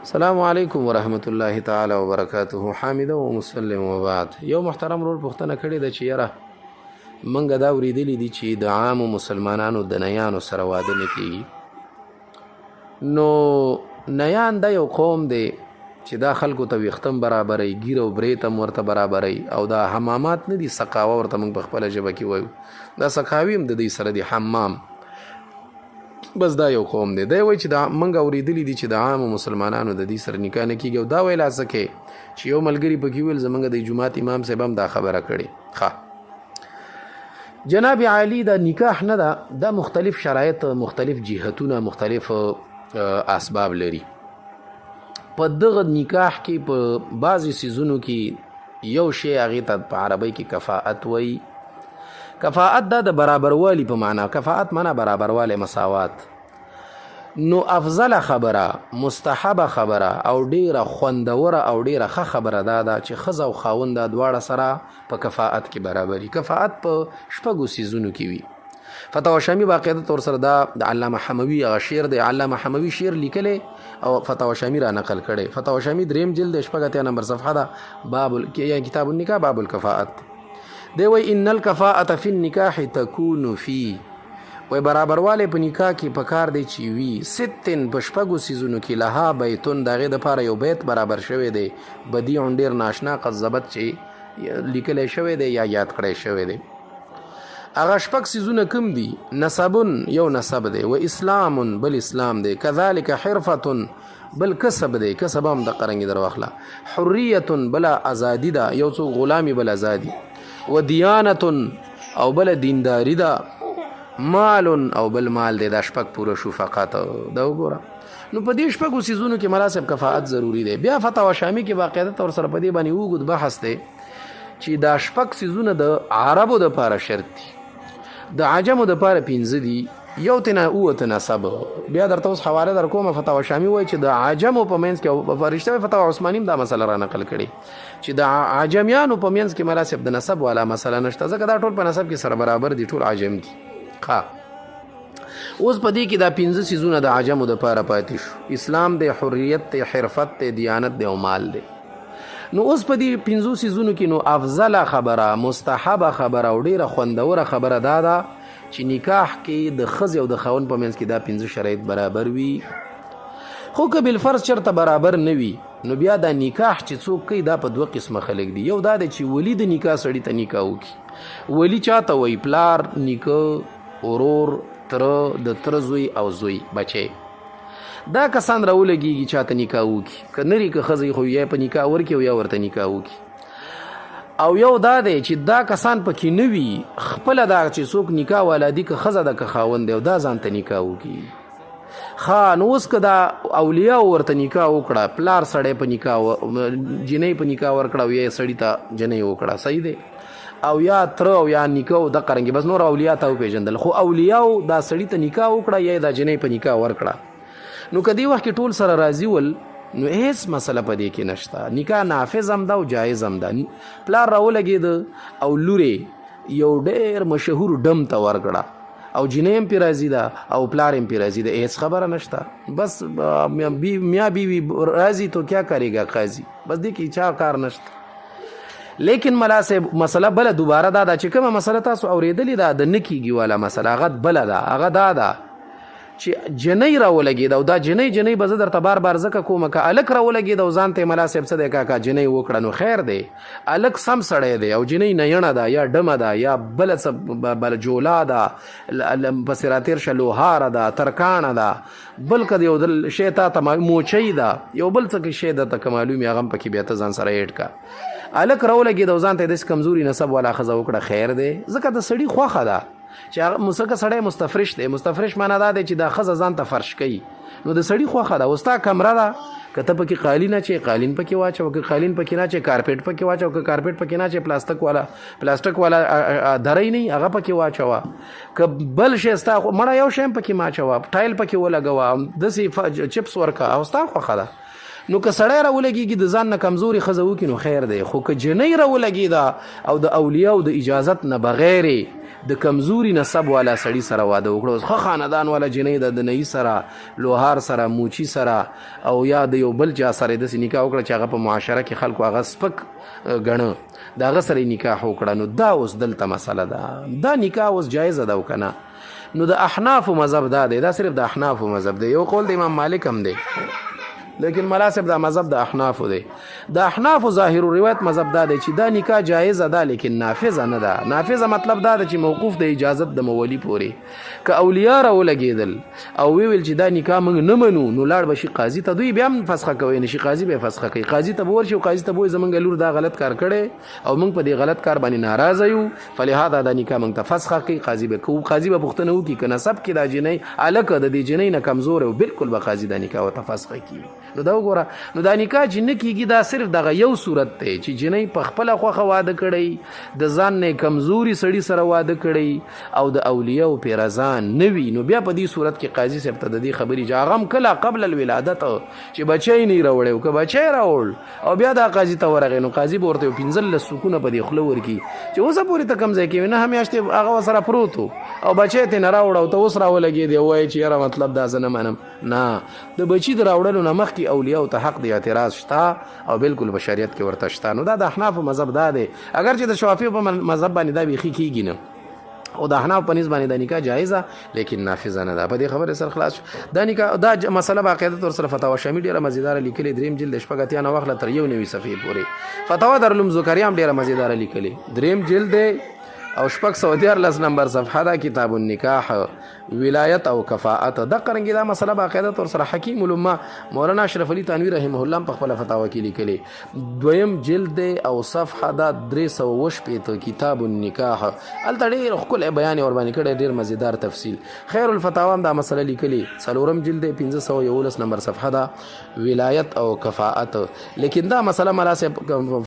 السلام علیکم ورحمت الله تعالی وبرکاته. حامد او مسلم وبعد. یو محترم ورور پوښتنه کړې ده چې یاره منګه دا اورېدلي دي چې د عامو مسلمانانو د نیانو سره واده نه کیږي. نو نیان دا یو قوم دی چې دا خلکو ته ویښتم برابروي، ږیره او برېت هم ورته برابروي، او دا حمامات نه دي، سقاوه ورته موږ په خپله ژبه کې وایو، دا سقاوي هم د دوی سره دي، حمام. بس دا یو قوم دی. دی وایي چې دا موږ اورېدلي دي چې د عامو مسلمانانو د دې سره نکاح نه کېږي. او دا ویل څه کې چې یو ملګري پکې ویل زمونږ د جومات امام صاحب هم دا خبره کړې. ښه جناب عالی، دا نکاح نه ده، دا مختلف شرایط، مختلف جهتونه، مختلف اسباب لري. په دغه نکاح کې په بعضې سیزونو کې یو شی هغې ته په عربۍ کې کفاءت وایي. کفاءت دا د برابروالي په معنا، کفاءت معنا برابروالی، مساوات. نو افضله خبره، مستحبه خبره او ډیره خوندوره او ډیره ښه خبره دا ده چې ښځه او خاوند دا دواړه سره په کفاءت کې برابري. کفاءت په شپږو سیزونو کې وي. فتاوا شامی باقاعده طور سره دا د علامه حموي هغه شعر دی، علامه حموي شعر لیکلی او فتاوا شامی را نقل کړی. فتاوا شامی دریم جلد 86 نمبر صفحه ده، باب یا کتاب النکاح باب الکفاءت. دی وایي ان الکفاءة فی النکاح تکون فی، وای برابروالی په نکاح کې پکار دی چې وي ستن په شپږو سیزونو کې. لها بیتون، د هغې دپاره یو بیت برابر شوی دی، بدیع ډېر ناشنا، قد ضبط چې لیکلی شوی دی یا یاد کړی شوی دی. هغه شپږ سیزونه کوم دي؟ نسبن، یو نسب دی، و اسلام، بل اسلام دی، کذالک حرفة، بل کسب دی، کسب هم د قرنګي درواخله، حریة، بل ازادي ده، یو څوک غلامي بل ازادي، و دیانة، او بل دینداری ده، مال، او بل مال دی. دا شپږ پوره شو فقط. دا وګوره، نو په دې شپږو سیزونو کې ملا صاحب کفاءت ضروری دی. بیا فتاوا شامی کې باقاعده طور سره په دې باندې اوږد بحث دی چې دا شپږ سیزونه د عربو د پاره شرط دي، د عجمو د پاره پنځه دي، یو تنه اووه نسب. بیا درته اوس حواله در کومه. فتاوا شامی وایي چې د عجمو په منځ کې، او فرشته فتاوا عثماني هم دا مسله را نقل کړې چې د عجمیانو په منځ کې ملا صاحب د نسب والا مسله نشته، ځکه دا ټول په نسب کې سره برابر دي، ټول عجم دي. ښه اوس په دې کې دا پنځه سیزونه د عجمو د پاره پاتې شو: اسلام دی، حریت دی، حرفت دی، دیانت دی او مال دی. نو اوس په دې پنځو سیزونو کې نو افضله خبره، مستحبه خبره او ډیره خوندوره خبره دا ده چې نکاح کې د ښځې او د خاوند په منځ کې دا پنځه شرایط برابر وي. خو که بالفرض چرته برابر نه وي، نو بیا دا نکاح چې څوک کوي دا په دوه قسمه خلک دي. یو دا دی چې ولی د نکاح سړي ته نکاح وکړي. ولی چاته وایي؟ پلار، نیکه، ورور، تره، د تره زوی او زوی بچی. دا کسان راولګېږي چاته نکاح وکړي، که نري که ښځه خو یا په نکاح ورکړي او یا ورته نکاح وکړي. او یو دا دی چې دا کسان پکې نه وي، خپله دا چې څوک نکاح والا دي، که ښځه ده که خاوند دی، او دا ځان ته نکاح وکړي. ښه نو اوس که دا اولیاء ورته نکاح وکړه، پلار سړی په نکاح جینۍ په نکاح ورکړه او یا سړي ته جینۍ وکړه، صحیح دی، او یا تره او یا نیکه او دقه رنګې، بس نور اولیاء ته وپېژندل، خو اولیاء دا سړي ته نکاح وکړه یا دا جینۍ په نکاح ورکړه، نو که دې وخت کې ټول سره راضي ول نو هیڅ مسله په دې کې نشته، نکاح نافذ هم ده او جایز هم ده. پلار راولګېده او لورې یو ډېر مشهور ډم ته ورکړه او جینۍ هم پرې راضي ده او پلار هم پرې راضي ده، هیڅ خبره نشته. بس میا بیوی راضي تو کیا کرے گا قاضي، بس دې کې چا کار نشته. لیکن ملا صاحب مسله بله دوباره دا ده چې کومه مسله تاسو اورېدلې ده د نه کېږي والا مسله، هغه بله ده. هغه دا ده چې جنۍ راولګېده، او دا جنۍ جنۍ به زه درته بار بار ځکه کومه، که هلک راولګېده او ځان ته یې ملا صاحب څه دی کاکا جنۍ وکړه نو خیر دی، هلک سم سړی دی او جنۍ نیڼه ده یا ډمه ده یا بله څه بله جولا ده، پسې راتېر شه لوهاره ده، ترکاڼه ده، بل که یو دل شی تا ته موچۍ ده، یو بل څه کې شی درته که معلوم وي هغه هم پکې بیا ته ځان سره ایډ که. هلک راولګېده او ځان ته یې داسې کمزوري نسب والا ښځه وکړه، خیر دی، ځکه د سړي خوښه ده چې هغه ځکه سړی مستفرش دی. مستفرش معنا دا دی چې دا ښځه ځان ته فرش کوي، نو د سړي خوښه ده. اوس تا کمره ده، که ته پکې قالین اچوې قالین پکې واچوه، که قالین پکې نه اچوې کارپټ پکې واچوه، که کارپټ پکې نه اچوې پلاستک والا درۍ نه هغه پکې واچوه، که بل شی ستا مړه یو شی هم پکې مه اچوه، ټایل پکې ولګوه، داسې چپس ورکړه، او ستا خوښه ده. نو که سړی راولګېږي د ځان نه کمزوري ښځه وکړي نو خیر دی، خو که جنۍ راولګېده او د اولیاو د اجازت نه بغیر د کمزوري نسب والا سړي سره واده وکړو، اوس ښه خاندان والا جنۍ ده، د نئی سره، لوهار سره، موچي سره او یا د یو بل چا سره داسې نکاح وکړه چې هغه په معاشره کې خلکو هغه سپک ګڼه، د هغه سره نکاح وکړه. نو دا اوس دلته مسله ده، دا نکاح اوس جایزه ده او که نه؟ نو د احناف مذهب دا دی، دا صرف د احناف مذهب دی، یو قول د امام مالک هم دی، لیکن ملا صاحب دا مذهب د احناف دی. د احناف ظاهر روایت مذهب دا دی چې دا نکاح جایزه ده لیکن نافذه نه ده. نافذه مطلب دا ده چې موقوف د اجازت د مولی پورې، که اولیاء را ولګېدل او ویل چې دا نکاح موږ نه منو، نو لاړ به شي قاضي ته، دوی بیا هم فسخه کوي نه شي، قاضي به فسخه کوي، قاضي ته به ورشي او قاضي ته به وایي زمونږ لور دا غلط کار کړی او موږ په دې غلط کار باندې ناراضه یو، فلهذا دا نکاح موږ ته فسخه کوي. قاضي به کو قاضي به پوښتنه وکړي که نسب کې دا جنۍ هلک د دې جنۍ نه کمزوری و، بالکل به قاضي دا نکاح ورته فسخه کړي. نو دا وګوره، نو دا نکاح چې نه کیږي دا صرف دغه یو صورت دی چې جنۍ په خپله خوښه واده کړی، د ځان نه کمزوري سړي سره واده کړی او د اولیاء په رضا نه وي، نو بیا په دې صورت کې قاضي صاحب ته د دې خبرې چې هغه هم کله قبل الولادت چې بچی نه راوړی او که بچی راوړ او بیا دا قاضي ته ورغی، نو قاضي به ورته یو 15 سکونه په دې خوله ورکړي چې اوسه پورې ته کوم ځای کې وې، 9 میاشتې هغه ورسره پروت او بچی ترې نه راوړ او ته اوس راولګېدې او وایې چې یاره مطلب دا زه نه منم. نه، د بچی د راوړلو نه مخکې اولیاء ته حق د اعتراض شته او بالکل په شریعت کې ورته شته. نو دا د احناف مذهب دا دی، اگر چې د شوافیو په مذهب باندې دا بیخي کیږي نه، او د احناف په نسبت باندې د نکاح جایزه لیکن نافذه نه ده. په دې خبره سر خلاص دا نکاح دا مسله باقاعده تور سره فتاوا شامی ډیره مزیدار لیکلې، دریم جلد 86 نه واخله تر 91 صفحې پورې. فتاوا دارالعلوم زکریا هم ډیره مزیدار لیکلې، دریم جلد او 613 نمبر صفحه ده، کتاب النکاح ولایت او کفاءت. د قرنګي دا مسله باقاعده تور سره حکیم الامه مولانا اشرف علي تنوی رحمه الله په خپل فتاوا کې لیکلې، دویم جلد او صفحه ده 360 کتاب النکاح. هلته ډېر ښکلی بیان یې ورباندې کړی، ډېر مزیدار تفصیل. خیر الفتاوا هم دا مسله لیکلې، څلورم جلد 511 نمبر صفحه ده، ولایت او کفاءت. لیکن دا مسله ملا صاحب